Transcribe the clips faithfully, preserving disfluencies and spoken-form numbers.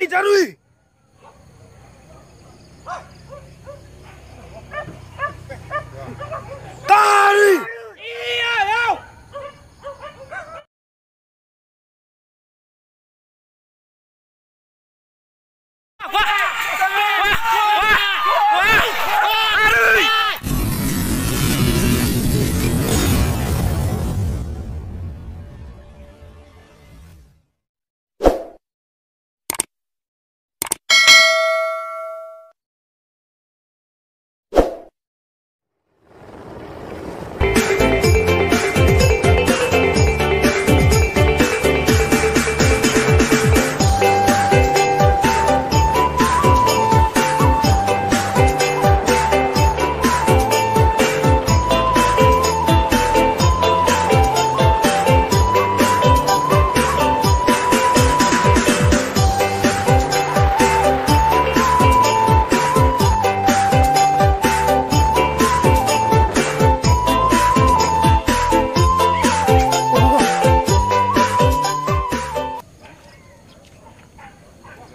Tarik! Tarik!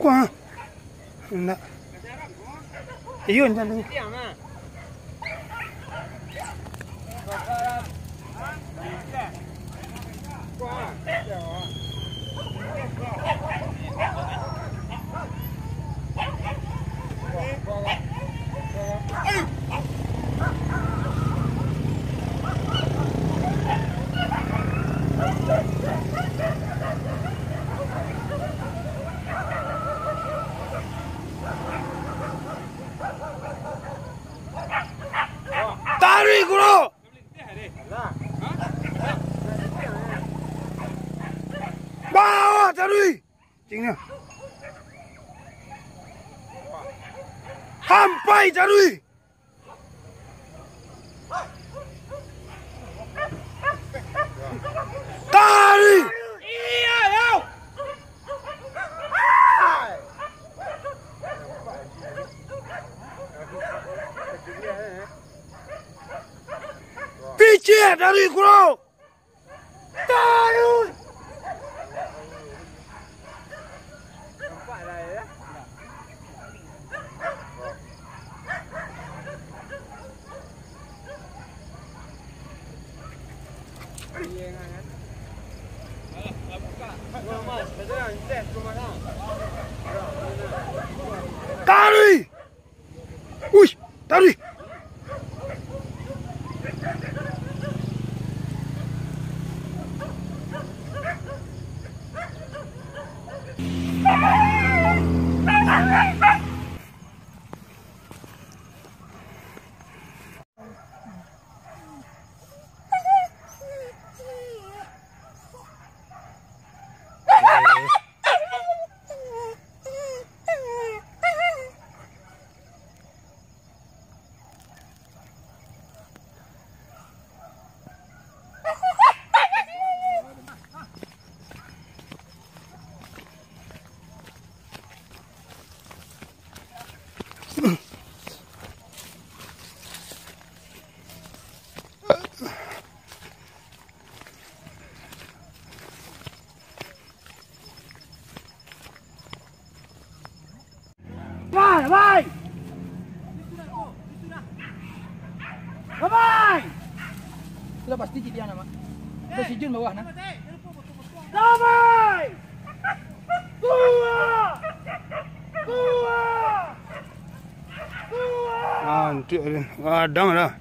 Kuah. Indak. Iyo, indak. Tarik, Guru! Bawa, tarik! Cingnyo. Hampai, tarik! Tarik! Picik dari guru! Tarik! Tarik! Uih, tarik! Bai, bai! Bai! Sudah pasti jadi anak, Mak. Sudah si Jun bawah, nah. Damai! Kuwa! Kuwa! Kuwa! Antik, gadang dah.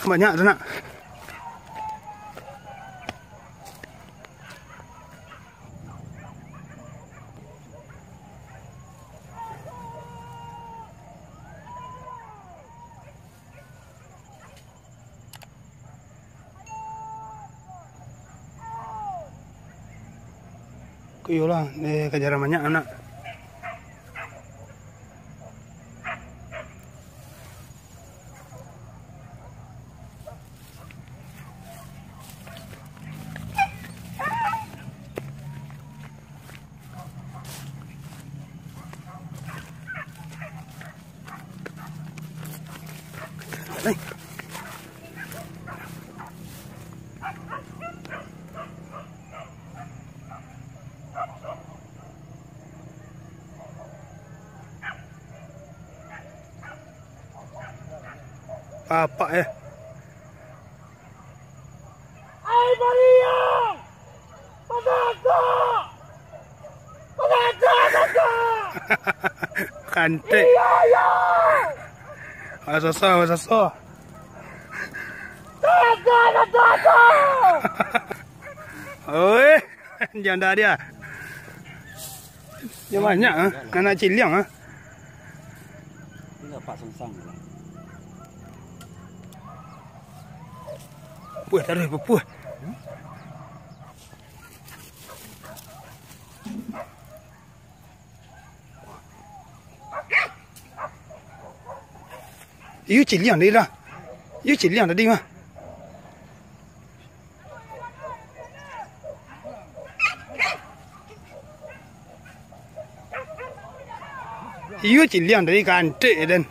Banyak tu nak. Iyolah, eh, kajaran banyak anak. Apak, eh. Ai Maria! Pangagak! Pangagak, pangagak! Kantik. Iya, iya! Asoso, asoso. Tagak, tagak, tagak! Oi, janda dia. Dia banyak, ah. Anak ciliang, ah. Ini dapat sengsang lah. Puh, taruh, puh, puh. Iyo ciliang tadi lah. Iyo ciliang tadi mah. Iyo ciliang tadi kantik, Den.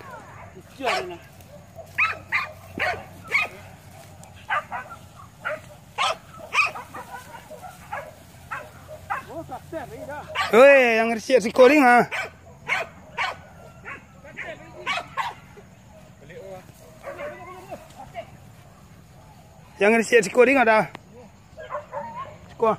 Oi, yang risiak siko ni, ha. Yang risiak siko ni ada. Siko.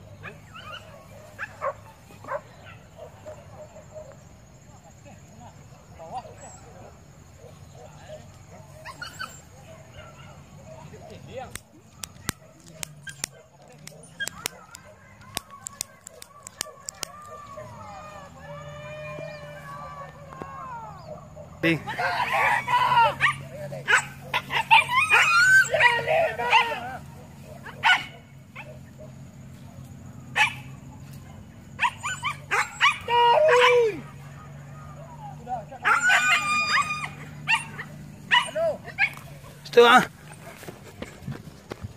Situ ah.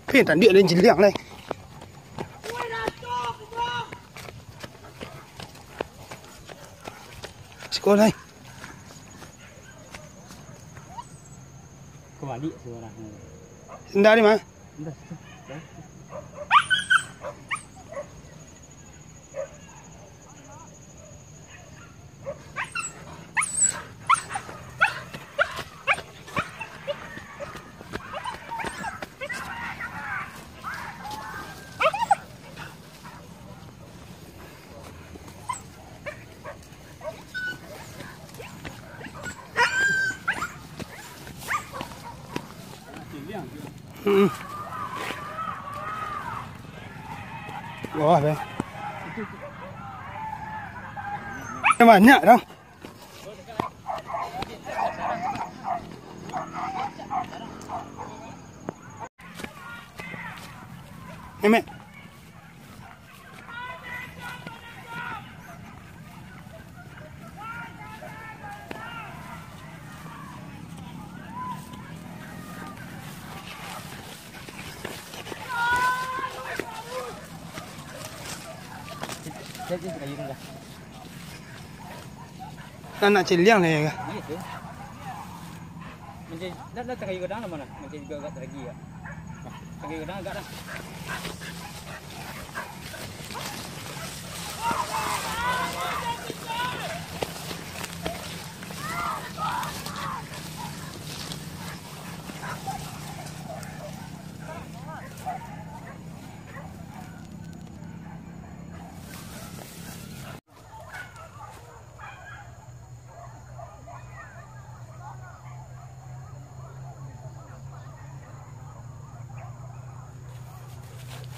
Pi, tadi ada yang ciliang lai. Siko lai. Kebalik suaranya. Indah ni mah. Indah situ. Hmm. Wah, deh. Banyak dah. Memek. Anak ciliang lah ya. Nah, itu. Mancari, dah, dah tagayu gadang lah mana? Mancari juga agak taragi ya. Tagayu gadang agak dah.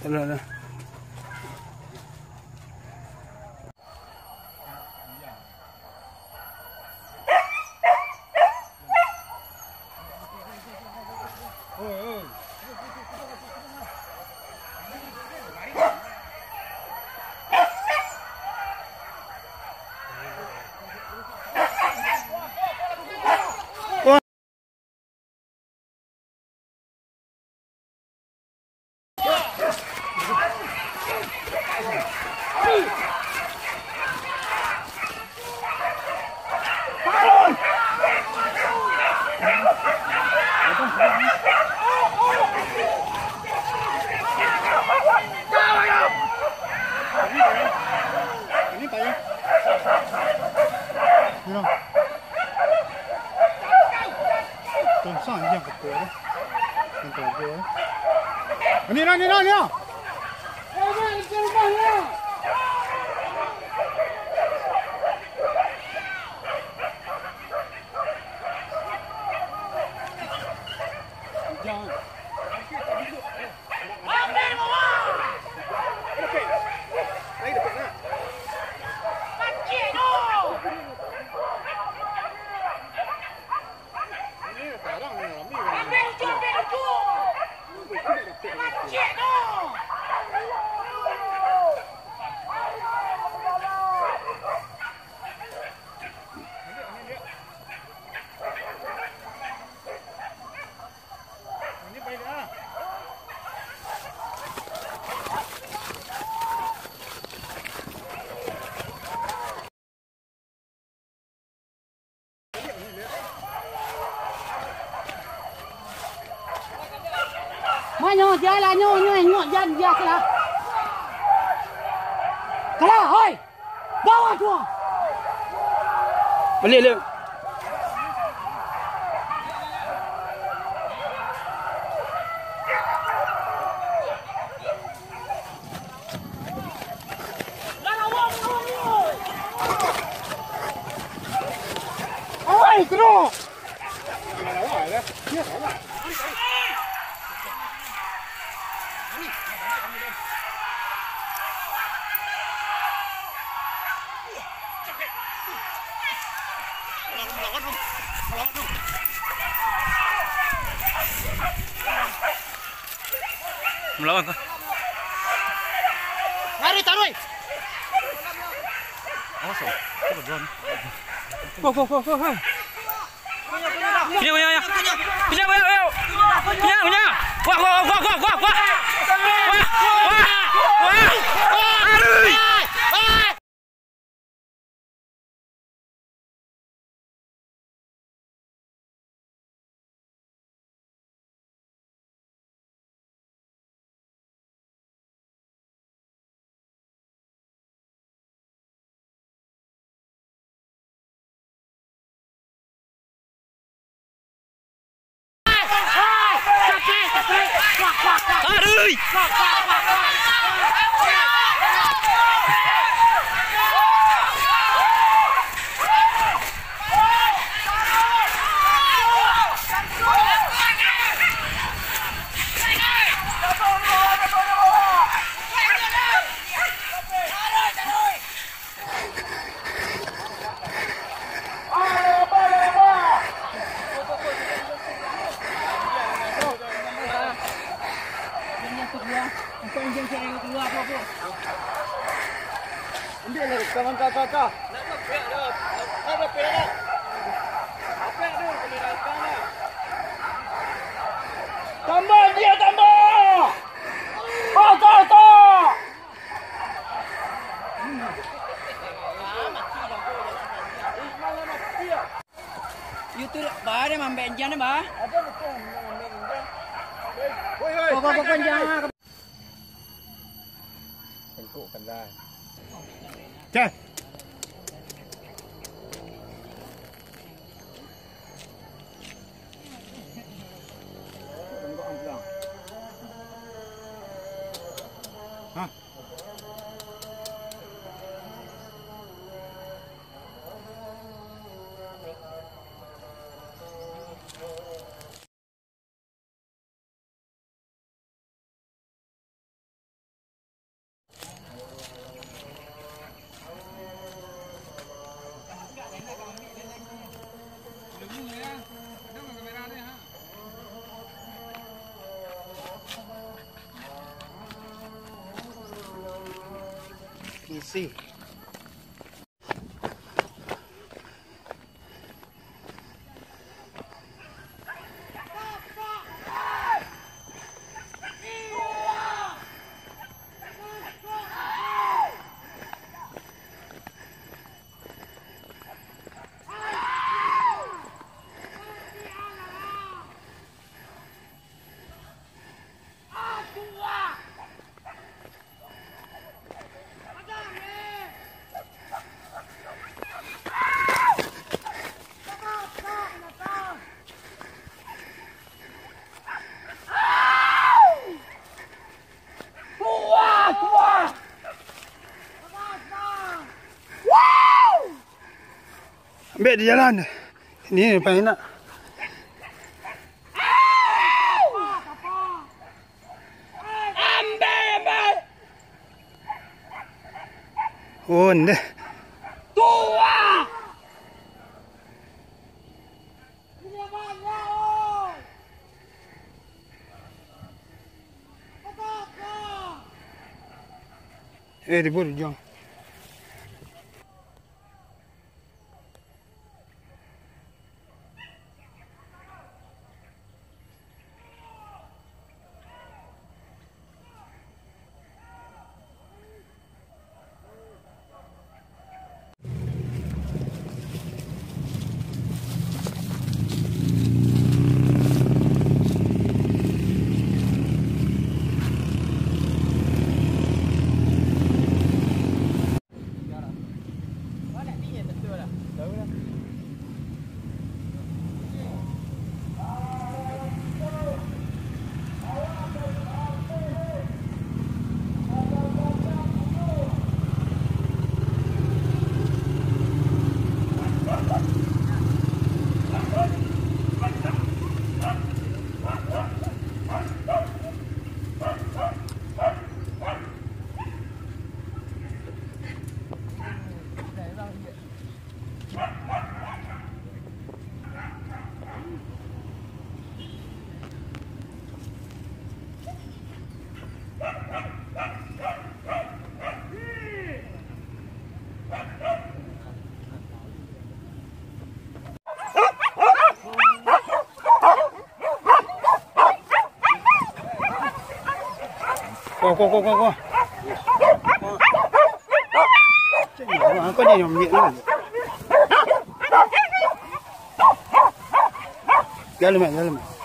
Alah, alah. Ni lah. Tonsang anjing kepala tu. Yang kelabu, eh. Ni lah, ni lah, ni lah. Manyo, jalan nyo, nyo, nyo, jan, jan, salah. Kalah, hoi! Bawah dua. Balik, balik. Oi, terus. Melawan kah? Taruih, taruih. Awas, oh. Go, go, go, go, go. Punya, punya, punya. Punya, punya, punya. Punya, punya. Wah, wah, wah, wah, wah, wah. Wah, wah, wah. Aduh. Aduh! Tambah dia, tambah! Patah, patah! Itu bah, dia mambek injan, bah. Kok, kok, kok, injan. Tengkuk kan dah. Ceh. Hah? Isi. Ambek di jalan. Ini paling enak. Oh, ndeh. Eh, di bawah, Jong. Ko, ko, ko, ko, ko. Cik, apa ni yang ambil ni? Jalan, Mat, jalan, Mat.